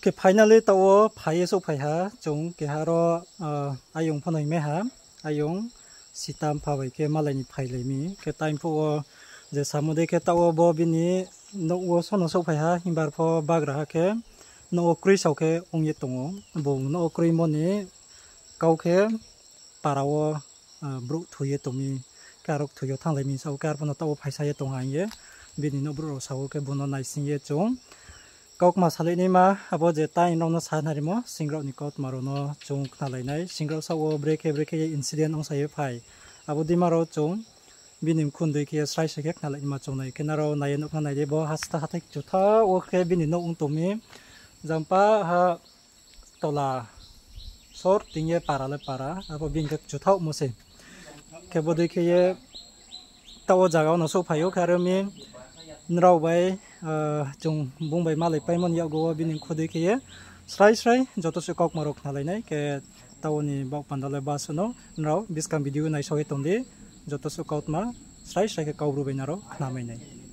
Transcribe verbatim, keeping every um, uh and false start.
Khe finally taoh wo phai ye souhphai ha, chung keha ro, ayong pho no hingmai ha, ayong sita mpha bai khe malai ni phailai mi. Khe time phuh wo je samo dei khe taoh wo bo bini nouh wo sono souhphai ha, himba ar pho bagra ha khe nouh wo kroi sao khe ong ye tong ou. Bung nouh wo kroimo ni kau khe para wo brouh thoi ye tong mi, khe aro kthoi yo thannglai mi sao khe arphuh no taoh wo phaisa ye tong ha hing ye bini nouh brouh rao sao khe bung no naising ye chung kaukma salai naima, abo je time rao no sa nai rimo, sing rao ni kautma rao no chung khnalai nai, sing rao saoh wo brekhe brekhe ye incident ongsa ye phai. Abo deima rao chung bini mkhun dei khe ye srai srai khe khnalai naima chung nai. Khe nrao nai ye nuh khna nai di, bo hasta hathái kchuthaoh wo khe bini nouh ong tong mi. Jang pa ha tola sor ting ye para le para, abo bini khe kchuthaohmo se. Khe bo dei khe ye taoh wo zaga wo no souhphai ou, khe aro mi nrao bai, chung bung bai malai paimo ni yakgu wo bini mkhu dei khe ye srai srai joto suh kaukma rao khnalai nai. Khe taoh wo ni baoh panda le basuh no, nrao buskang video naisao ye tong di, joto suh kautma srai srai khe Kaubru bai nrao khnamai nai.